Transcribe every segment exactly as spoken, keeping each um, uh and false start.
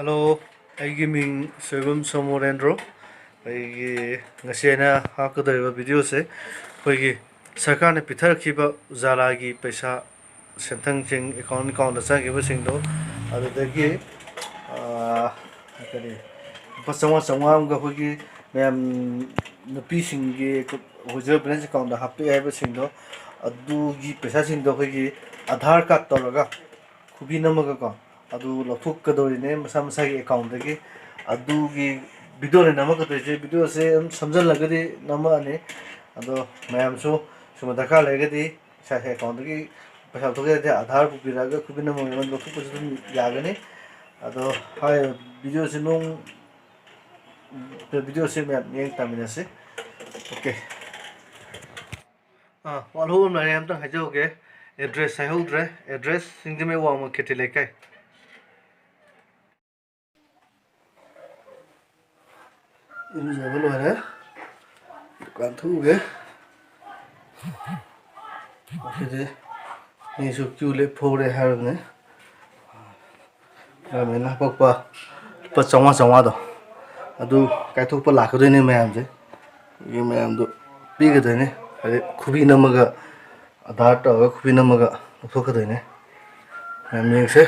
Hello, ꯑꯩꯒꯤ ꯃꯤꯡ ꯁꯣꯏꯕꯝ ꯁꯣꯃꯣꯔꯦꯟꯗ꯭ꯔꯣ꯫ ꯑꯩꯒꯤ ꯉꯁꯤ ꯑꯩꯅ ꯍꯥꯞꯀꯗꯧꯔꯤꯕ ꯚꯤꯗꯤꯑꯣꯁꯦ ꯑꯩꯈꯣꯏꯒꯤ ꯁꯔꯀꯥꯔꯅ ꯄꯤꯊꯔꯛꯈꯤꯕ ꯎꯖꯥꯂꯥꯒꯤ ꯄꯩꯁꯥ, ꯁꯦꯟꯊꯪꯁꯤꯡ ꯑꯦꯀꯥꯎꯟ ꯑꯦꯀꯥꯎꯟꯗ ꯆꯪꯈꯤꯕꯁꯤꯡꯗꯣ, ꯑꯗꯨꯗꯒꯤ, ꯑꯥ, ꯀꯔꯤ, ꯂꯨꯄꯥ ꯆꯥꯝꯃꯉꯥ ꯆꯥꯝꯃꯉꯥ ꯑꯃꯒ ꯑꯩꯈꯣꯏꯒꯤ ꯃꯌꯥꯝ ꯅꯨꯄꯤꯁꯤꯡꯒꯤ ꯑꯩꯈꯣꯏ ꯖꯤꯔꯣ ꯕꯦꯂꯦꯟꯁ ꯑꯦꯀꯥꯎꯟꯗ ꯍꯥꯞꯄꯛꯑꯦ ꯍꯥꯏꯕꯁꯤꯡꯗꯣ, ꯑꯗꯨꯒꯤ ꯄꯩꯁꯥꯁꯤꯡꯗꯣ ꯑꯩꯈꯣꯏꯒꯤ ꯑꯙꯥꯔ ꯀꯥꯔꯗ ꯇꯧꯔꯒ ꯈꯨꯕꯤ ꯅꯝꯃꯒꯀꯣ, ꯑꯗꯨ ꯂꯧꯊꯣꯛꯀꯗꯧꯔꯤꯅꯦ ꯃꯁꯥ ꯃꯁꯥꯒꯤ ꯑꯦꯀꯥꯎꯟꯗꯒꯤ꯫ ꯑꯗꯨꯒꯤ ꯚꯤꯗꯤꯑꯣꯅꯦ ꯅꯝꯃꯛꯀꯗꯣꯏꯁꯦ꯫ ꯚꯤꯗꯤꯑꯣꯁꯦ ꯑꯗꯨꯝ ꯁꯝꯖꯜꯂꯒꯗꯤ ꯅꯝꯃꯛꯑꯅꯤ꯫ ꯑꯗꯣ ꯃꯌꯥꯝꯁꯨ ꯁꯤꯒꯨꯝꯕ ꯗꯔꯀꯥꯔ ꯂꯩꯔꯒꯗꯤ ꯏꯁꯥ ꯏꯁꯥ ꯑꯦꯀꯥꯎꯟꯗꯒꯤ ꯄꯩꯁꯥ ꯂꯧꯊꯣꯛꯀꯦ ꯍꯥꯏꯔꯗꯤ ꯑꯥꯙꯥꯔ ꯄꯨꯕꯤꯔꯛꯑꯒ ꯈꯨꯕꯤ ꯅꯝꯃꯒ ꯂꯧꯊꯣꯛꯄꯁꯨ ꯑꯗꯨꯝ ꯌꯥꯒꯅꯤ꯫ ꯑꯗꯣ ꯍꯥꯏꯔꯤꯕ ꯚꯤꯗꯤꯑꯣꯁꯦ ꯅꯣꯡ ꯚꯤꯗꯤꯑꯣꯁꯦ ꯃꯌꯥꯝ ꯌꯦꯡ ꯇꯥꯃꯤꯟꯅꯁꯤ꯫ ꯑꯣꯀꯦ꯫ ꯑꯥ, ꯋꯥꯠꯍꯧꯕ ꯑꯃ ꯂꯩꯔꯦ, ꯑꯝꯇꯪ ꯍꯥꯏꯖꯍꯧꯒꯦ꯫ ꯑꯦꯗ꯭ꯔꯦꯁ ꯍꯥꯏꯍꯧꯗ꯭ꯔꯦ꯫ ꯑꯦꯗ꯭ꯔꯦꯁ ꯁꯤꯡꯖꯃꯩ ꯋꯥꯡꯃ ꯈꯦꯇ꯭ꯔꯤ ꯂꯩꯀꯥꯏ꯫ ꯏꯔꯨꯖꯕ ꯂꯣꯏꯔꯦ꯫ ꯗꯨꯀꯥꯟ ꯊꯣꯛꯎꯒꯦ꯫ ꯑꯁꯤꯗꯤ ꯃꯤꯁꯨ ꯀ꯭ꯌꯨ ꯂꯦꯞ ꯐꯧꯔꯦ ꯍꯥꯏꯔꯕꯅꯦ꯫ ꯒꯃꯦꯟꯅ ꯍꯥꯄꯛꯄ ꯂꯨꯄꯥ ꯆꯥꯝꯃꯉꯥ ꯆꯥꯝꯃꯉꯥꯗꯣ, ꯑꯗꯨ ꯀꯥꯏꯊꯣꯛꯄ ꯂꯥꯛꯀꯗꯣꯏꯅꯦ ꯃꯌꯥꯝꯁꯦ꯫ ꯑꯗꯨꯒꯤ ꯃꯌꯥꯝꯗꯣ ꯄꯤꯒꯗꯣꯏꯅꯦ꯫ ꯍꯥꯏꯗꯤ ꯈꯨꯕꯤ ꯅꯝꯃꯒ, ꯑꯙꯥꯔ ꯇꯧꯔꯒ ꯈꯨꯕꯤ ꯅꯝꯃꯒ ꯂꯧꯊꯣꯛꯀꯗꯣꯏꯅꯦ꯫ ꯃꯌꯥꯝ ꯌꯦꯡꯁꯦ꯫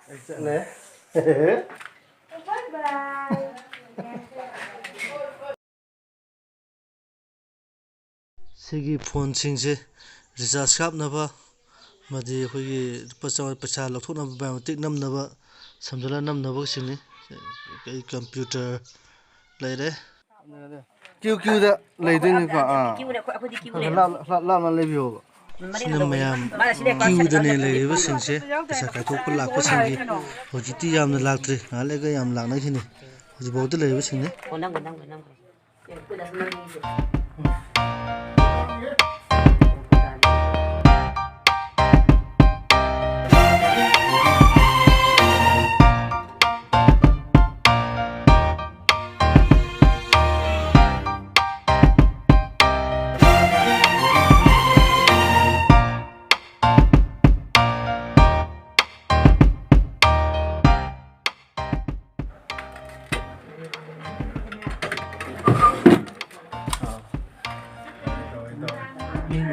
ꯑꯩ ꯆꯠꯂꯦ꯫ ꯁꯤꯒꯤ ꯐꯣꯟꯁꯤꯡꯁꯦ ꯔꯤꯆꯥꯔꯖ ꯀꯥꯞꯅꯕ ꯑꯃꯗꯤ ꯑꯩꯈꯣꯏꯒꯤ ꯂꯨꯄꯥ ꯆꯥꯝꯃ ꯄꯩꯁꯥ ꯂꯧꯊꯣꯛꯅꯕ, ꯕꯥꯏꯑꯣꯃꯦꯇ꯭ꯔꯤꯛ ꯅꯝꯅꯕ, ꯁꯝꯖꯜꯂ ꯅꯝꯅꯕꯁꯤꯡꯅꯤ꯫ ꯑꯩ ꯀꯝꯄ꯭ꯌꯨꯇꯔ ꯂꯩꯔꯦ꯫ ꯀ꯭ꯌꯨ ꯀ꯭ꯌꯨꯗ ꯂꯩꯗꯣꯏꯅꯤꯀꯣ꯫ ꯑꯥ꯫ ꯀ꯭ꯌꯨꯅꯦ, ꯑꯩꯈꯣꯏ-, ꯑꯩꯈꯣꯏꯗꯤ ꯀ꯭ꯌꯨꯅꯦ꯫ ꯈꯔ ꯈꯔ ꯂꯥꯞ-, ꯂꯥꯞ-, ꯂꯥꯞꯅ ꯂꯩꯕꯤꯌꯣꯕ꯫ ꯁꯤꯅ ꯃꯌꯥꯝ ꯀ꯭ꯌꯨꯗꯅꯦ ꯂꯩꯔꯤꯕꯁꯤꯡꯁꯦ, ꯄꯩꯁꯥ ꯀꯥꯏꯊꯣꯛꯄ ꯂꯥꯛꯄꯁꯤꯡꯒꯤ꯫ ꯍꯧꯖꯤꯛꯇꯤ ꯌꯥꯝꯅ ꯂꯥꯛꯇ꯭ꯔꯤ, ꯉꯥꯏꯍꯥꯛ ꯂꯩꯔꯒ ꯌꯥꯝ ꯂꯥꯛꯅꯈꯤꯅꯤ꯫ ꯍꯧꯖꯤꯛꯐꯥꯎꯗ ꯂꯩꯔꯤꯕꯁꯤꯡꯅꯤ꯫ ꯑꯣ, ꯅꯪꯕꯨ, ꯅꯪꯕꯨ, ꯅꯪꯕꯨ꯫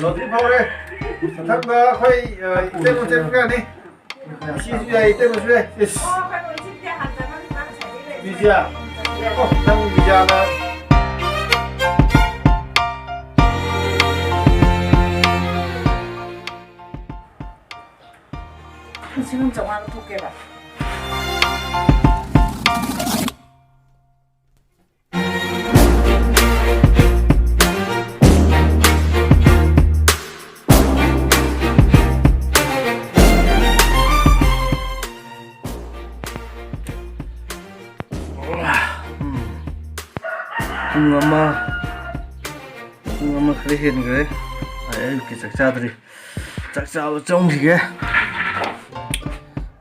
ꯂꯣꯇ꯭ꯔꯤ ꯐꯥꯎꯔꯦ꯫ ꯃꯊꯪꯗ ꯑꯩꯈꯣꯏ, ꯑ, ꯏꯇꯩꯃ ꯆꯦꯟꯕ ꯌꯥꯅꯤ꯫ ꯏꯆꯦꯁꯨ ꯌꯥꯏ, ꯏꯇꯩꯃꯁꯨ ꯌꯥꯏ꯫ ꯏꯁ꯫ ꯕꯤꯖꯤꯌꯥ꯫ ꯑꯣ, ꯅꯪ ꯕꯤꯖꯤꯌꯥꯅ꯫ ꯂꯤꯁꯤꯡ ꯑꯃ ꯆꯥꯝꯃꯉꯥ ꯂꯧꯊꯣꯛꯀꯦꯕ꯫ ꯎꯝ꯫ ꯄꯨꯡ ꯑꯃ, ꯄꯨꯡ ꯑꯃ ꯈꯔ ꯍꯦꯟꯈ꯭ꯔꯦ꯫ ꯑꯩ ꯑꯌꯨꯛꯀꯤ ꯆꯥꯛ ꯆꯥꯗ꯭ꯔꯤ꯫ ꯆꯥꯛ ꯆꯥꯕ ꯆꯪꯈꯤꯒꯦ꯫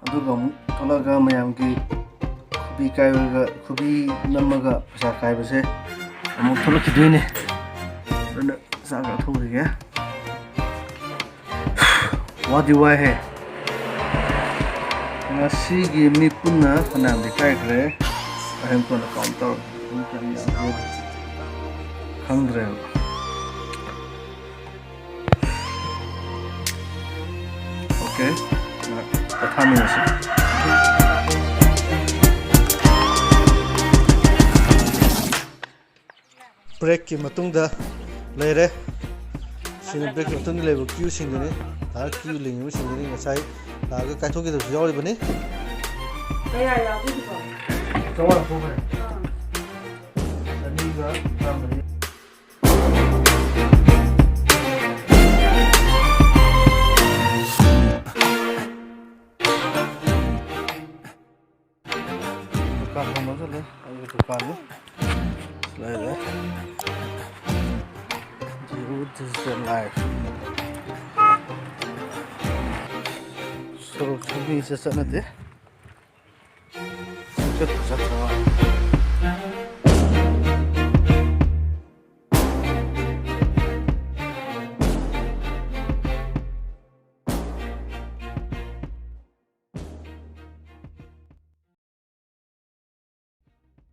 ꯑꯗꯨꯒ ꯑꯃꯨꯛ ꯊꯣꯛꯂꯛꯑꯒ ꯃꯌꯥꯝꯒꯤ ꯈꯨꯕꯤ ꯀꯥꯏꯕꯒ, ꯈꯨꯕꯤ ꯅꯝꯃꯒ ꯄꯩꯁꯥ ꯀꯥꯏꯕꯁꯦ ꯑꯃꯨꯛ ꯊꯣꯛꯂꯛꯈꯤꯗꯣꯏꯅꯦ꯫ ꯑꯗꯨꯅ ꯆꯥꯛ ꯆꯥꯊꯣꯛꯈꯤꯒꯦ꯫ ꯋꯥꯗꯤ ꯋꯥꯏꯍꯦ꯫ ꯉꯁꯤꯒꯤ ꯃꯤ ꯄꯨꯟꯅ ꯐꯅꯌꯥꯝꯗꯤ ꯀꯥꯏꯈ꯭ꯔꯦ꯫ ꯑꯍꯦꯟ ꯀꯣꯟꯅ count ꯇꯧꯔꯒꯦ꯫ ꯄꯨꯡ ꯀꯌꯥ ꯌꯥꯝꯒꯦ ꯈꯪꯗ꯭ꯔꯦꯕ꯫ ꯑꯣꯀꯦ, ꯄꯣꯊꯥꯃꯤꯟꯅꯁꯤ꯫ ꯕ꯭ꯔꯦꯛꯀꯤ ꯃꯇꯨꯡꯗ ꯂꯩꯔꯦ꯫ ꯁꯤꯅ ꯕ꯭ꯔꯦꯛꯀꯤ ꯃꯇꯨꯡꯗ ꯂꯩꯕ ꯀ꯭ꯌꯨꯁꯤꯡꯗꯨꯅꯤ꯫ ꯅꯍꯥꯛ ꯀ꯭ꯌꯨ ꯂꯦꯡꯉꯤꯕꯁꯤꯡꯗꯨꯅꯤ꯫ ꯉꯁꯥꯏ ꯂꯥꯛꯑꯒ ꯀꯥꯏꯊꯣꯛꯈꯤꯗꯕꯁꯨ ꯌꯥꯎꯔꯤꯕꯅꯤ꯫ ꯀꯌꯥ ꯌꯥꯎꯒꯦ ꯍꯧꯖꯤꯛꯐꯥꯎ? ꯆꯥꯝꯃꯉꯥ ꯂꯧꯊꯣꯛꯈ꯭ꯔꯦ꯫ ꯑꯥ꯫ ꯆꯅꯤꯒ ꯇꯔꯥꯃꯔꯤ꯫ ꯗꯨꯀꯥꯟ ꯐꯝꯕꯁꯨ ꯂꯩ꯫ ꯑꯩꯒꯤ ꯗꯨꯀꯥꯟꯅꯤ꯫ ꯂꯩꯔꯦ꯫ Jio Digital Life꯫ ꯁꯣꯔꯣꯛꯁꯤꯗꯤ ꯏꯆꯠ ꯆꯠꯅꯗꯦ꯫ ꯆꯠꯄꯨ ꯆꯠꯇ꯭ꯔꯕ꯫